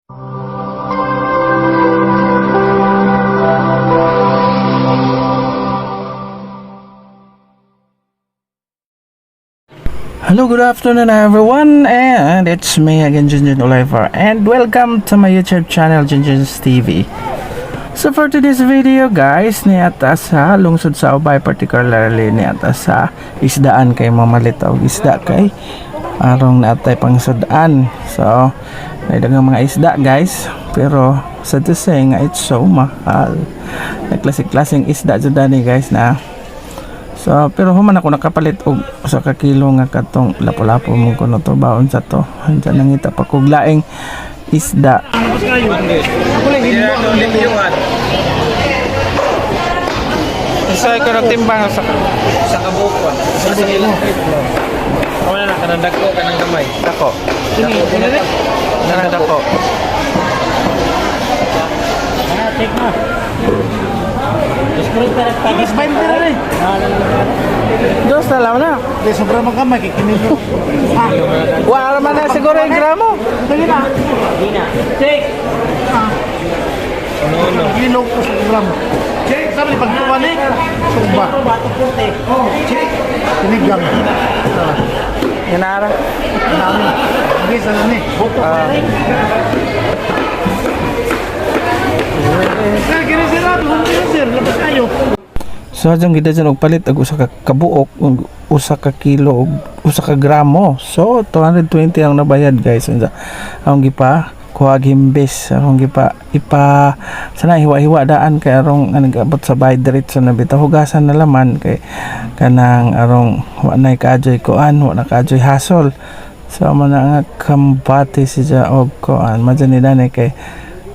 Hello, good afternoon, everyone, and it's me again, Junjun Oliver, and welcome to my YouTube channel, Junjun's TV. So for today's video, guys, niata sa lungsod sa Ubay, particularly niata sa isdaan kay mamalit og isda kay arong naatay pang sudan. So, may daghang mga isda, guys, pero sad to say nga it's so mahal. Nagklase-klaseng isda jud ani, guys, na. So, pero human ako nakapalit og usa ka kilo nga katong lapo-lapo mo kuno to baon sa to. Andiyan nangita pa kog laing isda. Isa ko timbang sa Sa kabukon. Sa kilo. Wala na kanang dagko kanang gamay. Dako. Kanang dako. Mas 20 na rin. Dos na lang na. Di, sobra man kamay, kikinig ko. Ah, Wala man na siguro yung gramo. dali na. Check. Ano Kilo ko sa gram. Check, sabi ni pagtuwa ni. Sumba. Oh, check. Sinigang. Hinara. Dami. Hindi sa ni. Sir, kini sir, ah, sir, labas kayo. So adjong gida dyan og palit og usa ka kabuok og usa ka kilo og usa ka gramo. So 220 ang nabayad, guys. Unsa ang gipa kuha himbis, akong gipa ipa sana hiwa-hiwa daan kay arong ang nag-abot sa bayad diretso na bitaw, hugasan na laman kay kanang arong wa nay kaadyoy kuan, wa na kaadyoy hasol. So mo na nga kambate siya og kuan madyan ni dani kay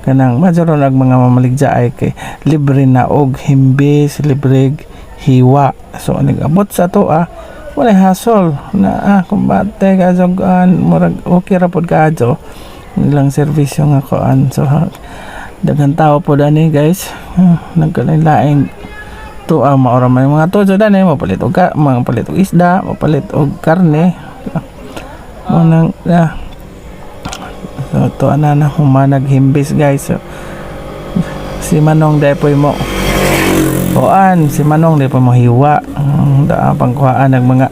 kanang madyaron ang mga mamaligya ay kay libre na og himbis, libre hiwa. So nag-abot sa to, ah, walay hasol na, ah, kumbate ka kuan, murag okay ra pod kaadyo ilang serbisyo nga kuan. So ha, daghan tao po dani, guys. Ah, nagkalain-laing to, ah, maura man yung mga to. So dani mapalit og ka, mga palit og isda, mapalit og karne mo nang, ah. So to ana na humanag himbis, guys. So, si Manong depoy mo kuan, si Manong depoy mo hiwa. Ang daa pangkuhaan ng mga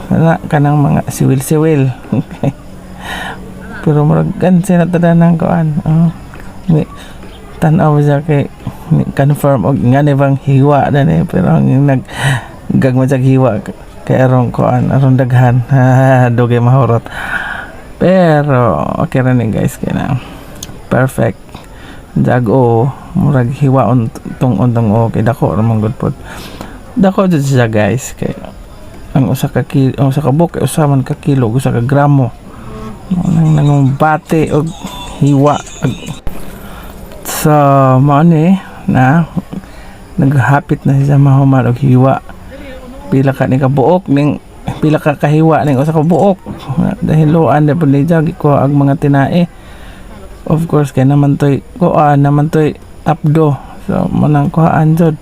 kana kanang mga siwil-siwil. Okay. Pero murag gansi na tada ng kuan. Oh, ni tan-aw siya kay ni confirm og nga ni bang hiwa na ni, pero ang nag gagma siya hiwa kay arong kuan, arong daghan, dugay mahurot. Pero okay ra ni, guys, kay na perfect jago, murag hiwaon tong untong o kay dako ra man gud pod, dako jud siya, guys, kay ang usa ka kilo, ang usa ka buok kay usa man ka kilo ug usa ka gramo. Nang nangumbate og hiwa. So mao ni na naghapit na siya mahuman og hiwa. Pila ka ni kabuok ning pila ka kahiwa ning usa ka buok dahil luan na pud ni gikuha ang mga tinae. Of course kay naman toy kuan, naman toy tapdo. So mo nang kuhaan jud.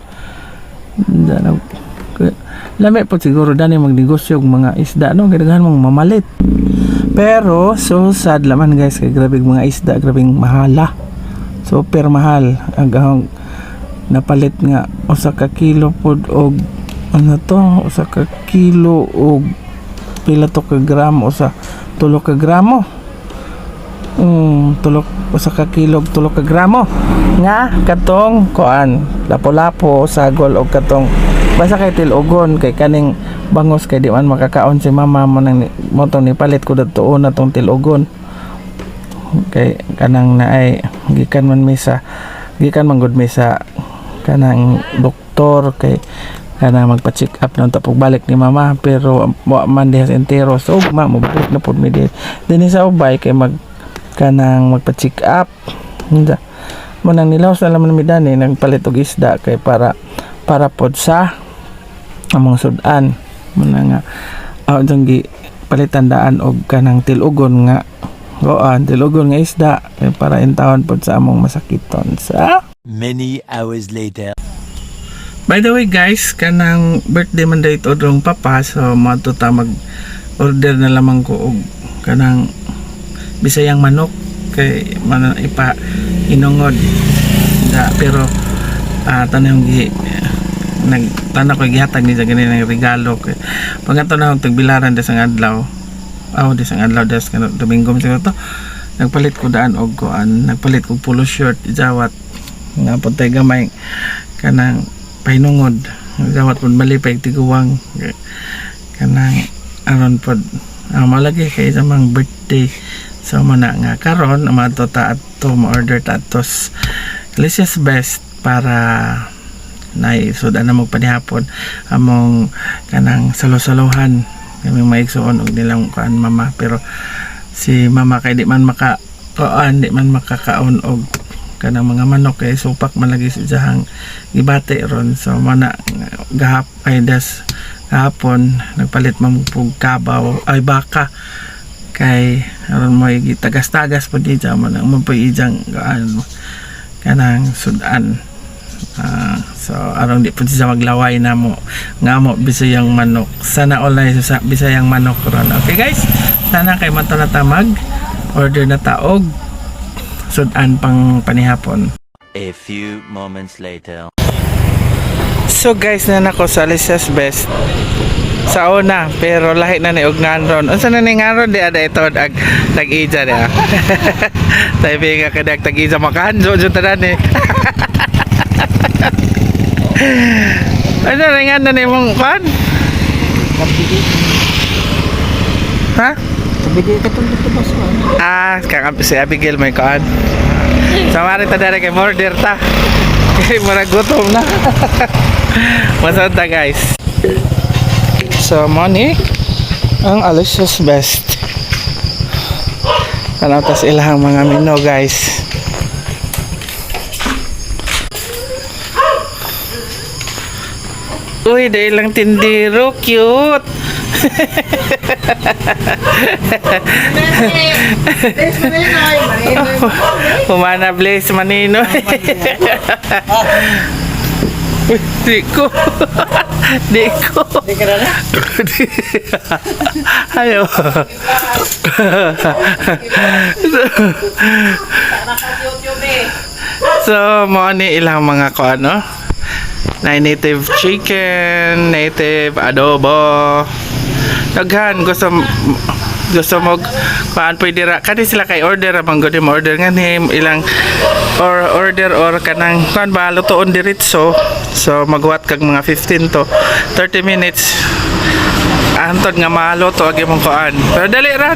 Lami po siguro dani magnegosyo og mga isda, no, kay daghan mong mamalit. Pero so sad laman, guys, kay grabeng mga isda, grabeng mahala, super mahal. Ang ahong napalit nga usa ka kilo pod og ano to, usa ka kilo og pila to ka gramo, usa tulo ka gramo, tulok usa ka kilo og tulo ka gramo nga katong kuan, lapo-lapo, sagol og katong basta kay tilugon, kay kaning bangos kay di man makakaon si mama mo nang mo tong nipalit ko dadto na tong tilugon kay kanang naay gikan man mi sa gikan man gud mi sa kanang doktor kay kanang magpa-check up nang tapog balik ni mama, pero wa man diha sa entero. So ugma mo balik na pud mi dinhi sa Ubay kay mag kanang magpa-check up. Hindi mo nang nilawas na laman mi dani, nagpalit og isda kay para para pod sa among sudan. Mo na nga aw jang gi palitan daan og kanang tilugon nga kuan, tilugon nga isda kay para intawon pod sa among masakiton sa Many hours later. By the way, guys, kanang birthday man dito dong papa, so moadto ta, mag order na lamang ko og kanang Bisayang manok. Kay man ipa inungod da, pero tanong gi nag tanaw ko, gihatag ni sa ganin ng regalo kay pag ato na tagbilaran des ang adlaw aw des ang adlaw des kano Domingo man siguro to, nagpalit ko daan og kuan, nagpalit ko polo shirt, jawat nga tay gamay kanang pahinungod, jawat pud malipay tiguwang kanang aron pod ang malagi kay sa mga birthday. So mo na nga karon maadto ta adto, ma-order ta adto Alicia's Best para naisod na magpanihapon among kanang salo-saluhan kami maigsuon og nilang kuan mama. Pero si mama kay di man maka kuan, di man makakaon og kanang mga manok kay supak man lagi sa iyahang gibati ron. So mana gahap ay des gahapon nagpalit man pug kabaw ay baka kay aron mo tagas-tagas pud ni mo na mo pa ijang kuan kanang sudan. So aron di pud siya maglaway na mo nga mo bisayang manok. Sana all na sa bisayang manok ron. Okay guys, sana kay mato na ta mag order na ta og sudan pang panihapon. A few moments later. So guys, na nako sa Alicia's Best sa una, pero lahi na ni og nganron. Unsa na ni nganron di ada ito ag tag-ija di ah. Tayo nga kadag tag-ija makahanjo jud tanan eh. Ano na nga na ni mong kwan? Ha? Bigay ka itong dito ba sa Ah, kang si Abigail may kuan. Samari ta dere kay order ta. Kay murag gutom na. Masad ta guys. So money ang Alicia's Best. Ano tas ilahang mga menu guys. Uy, dahil lang tindero, cute. Humana Blaze Manino. Uy, di ko. Di ko. Di ka na na? Ayaw. So, mo ni ilang mga ko ano? Na native chicken, native adobo. Daghan gusto gusto mo kuan, pwede ra kani sila kay order ra man gud mo order nga ni ilang or order or kanang kuan ba lutoon diretso. So magwat kag mga 15 to 30 minutes antod nga maluto ag imong kuan. Pero dali ra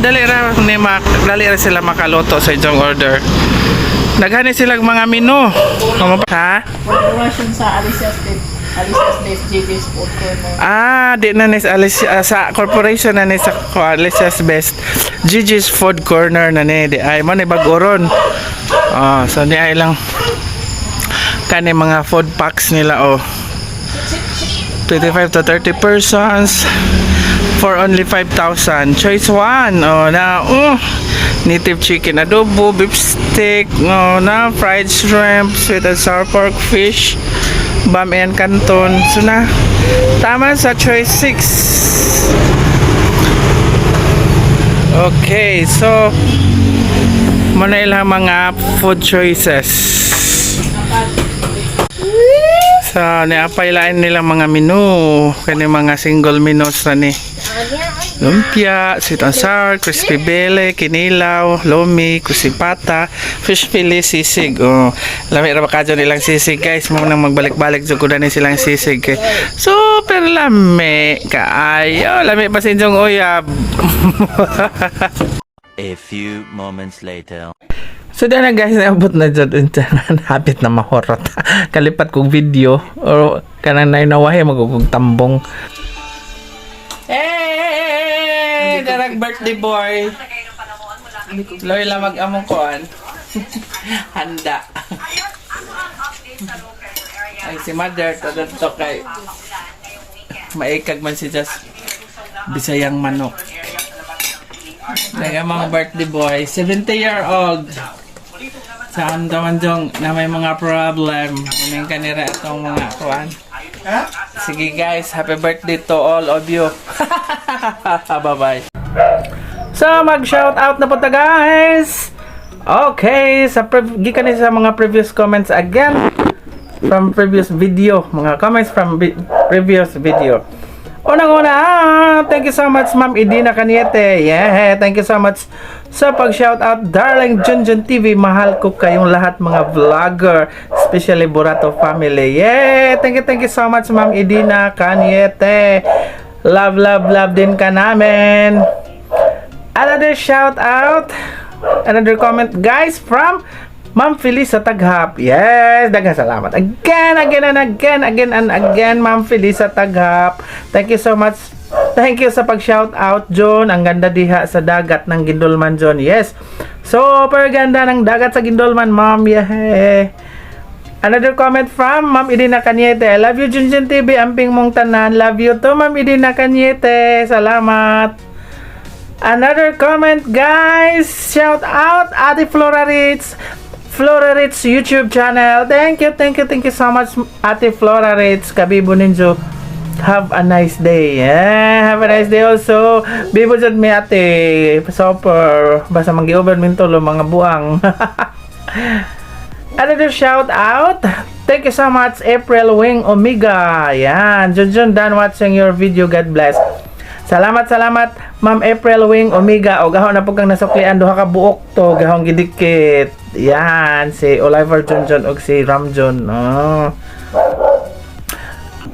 ni mak dali ra sila makaluto sa inyong order. Daghani silang mga menu. Kamo pa ha? Corporation sa Alicia's Best, Alicia's Best JJ's Food Corner. Ah, di na ni sa Alicia, sa corporation na ni sa Alicia's Best Gigi's Food Corner na ni di ay mo ni bag-oron. Ah, so di ay lang kani mga food packs nila oh. 25 to 30 persons for only 5,000. Choice 1. Oh, na oh, native chicken adobo, beef steak, oh, na fried shrimp, sweet and sour pork fish, bam and canton. So na tama sa choice 6. Okay, so muna ilang mga food choices. So, niapay lain nilang mga menu. Kani mga single menus na ni. Lumpia, sweet and sour, crispy belly, kinilaw, lomi, kusipata, fish fillet, sisig. Oh, lami ra ba kadyo nilang sisig guys. Mo nang magbalik-balik jud ko na ni silang sisig. Kay super lami kaayo. Lami pa sa inyong uyab. A few moments later. So dana guys, naabot na jud unsa hapit na mahorot. Kalipat kog video or kanang nainawahi magugog tambong. Hey! Darag birthday boy. Loy lang mag-among kuan. Handa. Ay si mother to to kay maikag man si Jas Bisayang manok. Nagamang birthday boy, 70 year old. Sa andaman dong na may mga problem. Ining kanira itong mga kuan. Sige guys, happy birthday to all of you. Bye-bye. So, mag-shout out na po ta guys. Okay, sa gikan ni sa mga previous comments again from previous video, mga comments from previous video. Unang-una, thank you so much, Ma'am Idina Caniete. Yeah, thank you so much sa pag-shoutout, Darling Junjun TV. Mahal ko kayong lahat mga vlogger, especially Burato family. Yeah, thank you so much, Ma'am Idina Caniete. Love, love, love din ka namin. Another shout out, another comment, guys, from Ma'am Felisa Taghap. Yes, daghang salamat. Again, again and again, again and again, Ma'am Felisa Taghap. Thank you so much. Thank you sa pag-shout out, John. Ang ganda diha sa dagat ng Guindulman, John. Yes. Super ganda ng dagat sa Guindulman, Ma'am. Yeah. Another comment from Ma'am Idina Caniete. I love you, Junjun TV. Amping mong tanan. Love you too, Ma'am Idina Caniete. Salamat. Another comment, guys. Shout out Ate Flora Ritz. Flora Ritz YouTube channel. Thank you, thank you, thank you so much, Ate Flora Ritz. Kabibo ninyo. Have a nice day. Yeah, have a nice day also. Bibo jud mi, ate. Super. Basta manggiuban mintulo mga buang. Another shout out. Thank you so much, April Wing Omega. Yan. Junjun, done watching your video. God bless. Salamat, salamat, Ma'am April Wing Omega. O gahom na po kang nasuklian duha ka buok to. Gahong gidikit. Yan. Si Oliver Junjun og si Ramjun. Oh.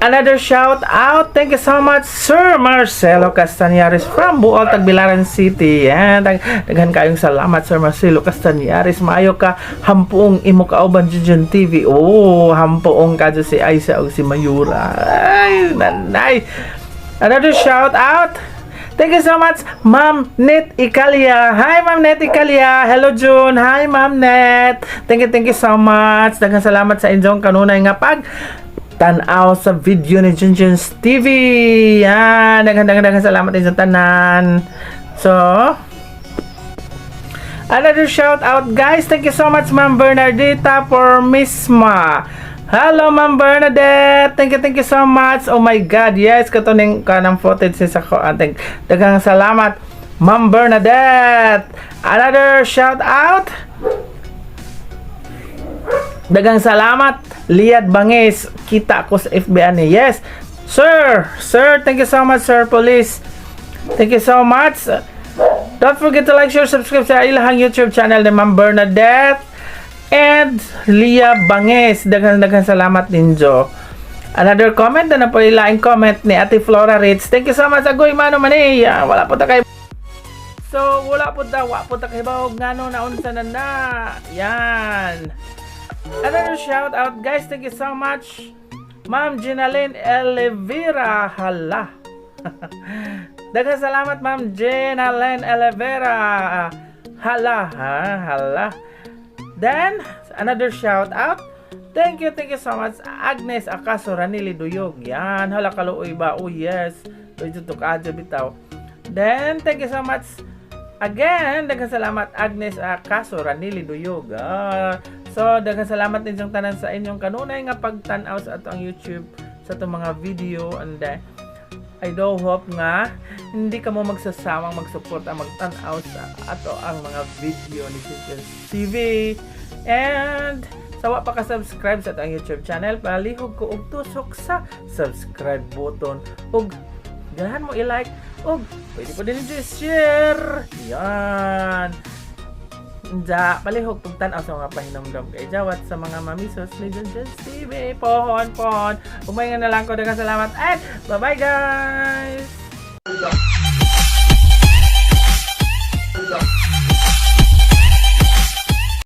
Another shout out. Thank you so much, Sir Marcelo Castañares from Buol, Tagbilaran City. Yan. Daghan kayong salamat, Sir Marcelo Castañares. Maayo ka, hampuong imo kauban Junjun TV. Oh, hampuong ka dyan si Aisa o si Mayura. Ay, nanay. Another shout out. Thank you so much, Ma'am Net Ikalia. Hi, Ma'am Net Ikalia. Hello, June. Hi, Ma'am Net. Thank you so much. Daghang salamat sa inyong kanunay nga pag tanaw sa video ni Junjun's TV. Yan. Daghang, daghang, daghang salamat din sa tanan. So, another shout out, guys. Thank you so much, Ma'am Bernardita for Misma. Hello, Ma'am Bernadette. Thank you so much. Oh my God. Yes, katuning kanang footage sa ko. Daghang salamat, Ma'am Bernadette. Another shout out. Daghang salamat, Liad Bangis. Kita ko sa FB ani. Yes. Sir, sir, thank you so much, sir police. Thank you so much. Don't forget to like, share, subscribe sa ilahang YouTube channel ni Ma'am Bernadette and Lia Banges. Daghang daghang salamat ninyo. Another comment na po ilaing comment ni Ate Flora Ritz. Thank you so much. Agoy mano man eh. Wala po ta kay. So, wala po ta, wa po ta kay bawog ngano na unsa na na. Yan. Another shout out, guys. Thank you so much, Ma'am Ginalyn Elevira. Hala. Daghang salamat, Ma'am Ginalyn Elevira. Hala, ha? Hala. Then, another shout out. Thank you so much, Agnes Akaso Ranili Duyog. Yan, hala kaluoy ba? Oh yes. Medyo tukadyo bitaw. Then, thank you so much. Again, daghang salamat, Agnes Akaso Ranili Duyog. So, daghang salamat din tanan sa inyong kanunay nga pagtan-aw sa atong YouTube, sa atong mga video, and I do hope nga hindi ka mo magsasawang magsuporta, magtan-aw sa ato ang mga video ni Junjun TV. And sa wa pa ka subscribe sa atong YouTube channel, palihog ko og tusok sa subscribe button ug ganahan mo i-like ug pwede po din i-share. Yan. Ja, palihog pagtan-aw sa mga pahinumdom kay jawat sa mga mamisos ni Junjun TV. Pohon, pohon. Umay nga na lang ko. Daghang salamat and bye-bye, guys!